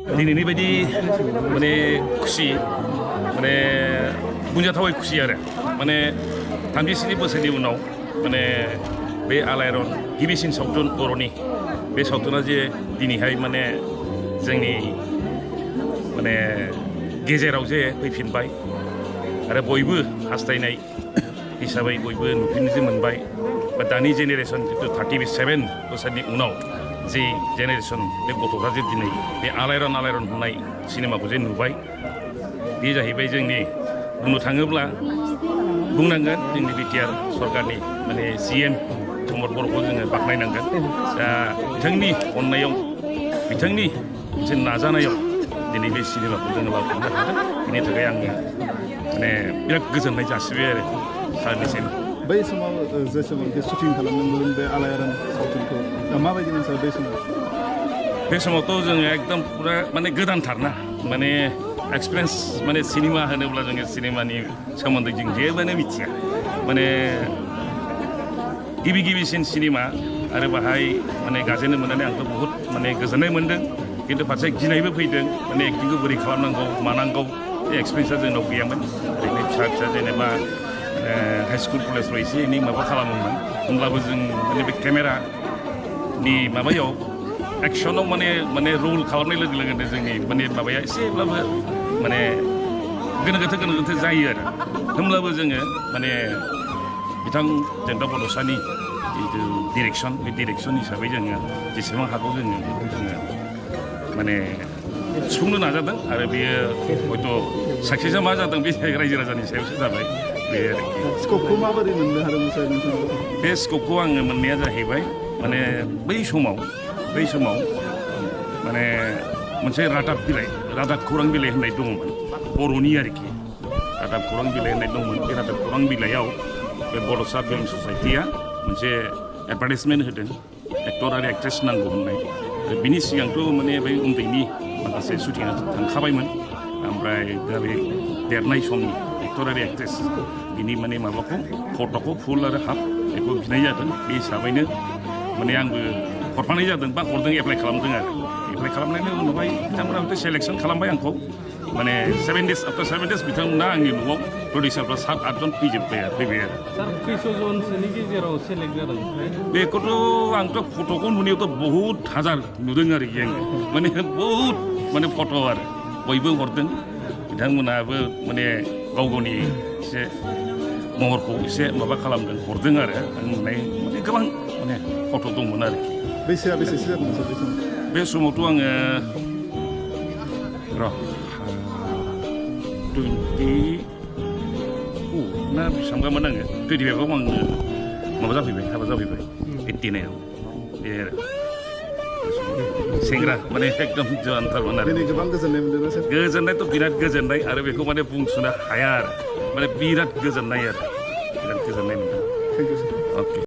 दिनैनि बायदि माने खुसि माने बुंजाथावै खुसि आरो माने 37 बोसोरनि उनाव माने बे आलायारन गिबिसिन सावथुन बर'नि बे सावथुना जे दिनैहाय माने जोंनि माने गेजेराव जे फैफिनबाय आरो बयबो हास्थायनाय हिसाबै बयबो नुफिननो मोनबाय बा दानि जेनेरेसन जितु 37 बोसोरनि उनाव जे जेनेरेसन बे गथ'फ्रा जे दिनै बे आलायारन होननाय सिनेमाखौ जे नुबाय बे जाहैबाय जोंनि बुंनो थाङोब्ला बुंनांगोन जोंनि बिटिआर सरकारनि माने CM प्रमद बर'खौ जोङो बाख्नायनांगोन दा बिथांनि अननायाव बिथांनि मोनसे नाजानायाव दिनै बे सिनेमाखौ जोङो लाबोनो हादों बेनि थाखाय आङो माने बिराद गोजोननाय जासिबाय आरो सारनिसिम बै समाव जे समाव शुटिं खालामदोंमोन बे आलायारन सावथुनखौ माबायदि मोनसार बे समावथ' जोङो एकदम पुरा माने गोदानथारना माने एक्सपिरियेन्स माने सिनेमा होनोब्ला जोङो सिनेमानि सोमोन्दै जों जेबोनो मिथिया माने गिबिसिन सिनेमा आरो बाहाय माने गाजेननो मोननानै आंथ' बहुद माने गोजोननाय मोन्दों खिन्थु फारसे गिनायबो फैदों माने एक्टिंखौ बोरै खालामनांगौ मानांगौ बे एक्सपिरियेन्सा जोंनाव गैयामोन ओरैनो फिसा जेनेबा हाई स्कुल कलेजफ्राव एसे एनै माबा खालामोमोन होमब्लाबो जों माने बे केमेरानि माबायाव एक्सनाव माने रल खालामनाय लोगो लोगोनो जोंनि माने माबाया एसेब्लाबो माने गोनो गोथो जायो आरो होमब्लाबो जोङो माने बिथां जोंदा बड'सानि जिथु डिरेक्सन बे डिरेक्सन हिसाबै जोङो जेसेबां हागौ जोङो माने सुफुंनो नाजादों आरो बेयो हयथ' साक्सेसआ मा जादों बे रायजो राजानि सायावसो जाबाय बे आरोखि स्कपखौ माबोरै मोननो हादोंमोन सार नोंथाङा बे स्कपखौ आङो मोननाया जाहैबाय माने बै समाव माने मोनसे रादाब खौरां बिलाइ होननाय दङमोन बर'नि आरोखि रादाब खौरां बिलाइ होननाय दंमोन बे रादाब खौरां बिलाइयाव बे बड'सा फिल्म ससाइटिया मोनसे एडभार्टाइजमेन्ट होदों एक्टर आरो एक्ट्रेस नांगौ होननाय बिनि सिगांथ' माने बै उन्दैनि माखासे शुटिंआ थांखाबायमोन ओमफ्राय दा बे देरनाय समनि एक्टर आरो एक्ट्रेस बिनि माने माबाखौ फट'खौ फुल आरो हाफ बेखौ बिनाय जादों बे हिसाबैनो माने आंबो हरफानाय जादों बा हरदों एप्लाइ खालामदों आरो एप्लाइ खालामनायनि उनावहाय बिथांमोना हयथ' सेलेक्सन खालामबाय आंखौ माने 7 days आफ्टार 7 days बिथांमोना आंनि न'आव प्रडिउसारफ्रा 7-8 जन फैबाय आरो सार खैस'जनसोनि गेजेराव सेलेक्ट जादों बेखौथ' आंथ' फट'खौ नुनायावथ' बहुत हाजार नुदों आरोखि आङो माने बहुत माने फट' आरो बयबो हरदों बिथांमोनाबो माने गावनि एसे महरखौ एसे माबा खालामदों हरदों आरो आं नुनाय माने गोबां माने फट' दंमोन आरोखि बैसोआ बेसेसो जादोंमोन सार बे समावथ' आङो र' 20 ना बेसेबांबामोन आङो 25आव आङो माबा जाफैबाय हाबा जाफैबाय 89आव बे आरो सेंग्रा माने एकदम जवानथारमोन आरो गोबां गोजोननाय मोनदों सार गोजोननायथ' बिराद गोजोननाय आरो बेखौ माने बुंस'नो हाया आरो माने बिराद गोजोननाय मोनदों थेंक इउ सार अके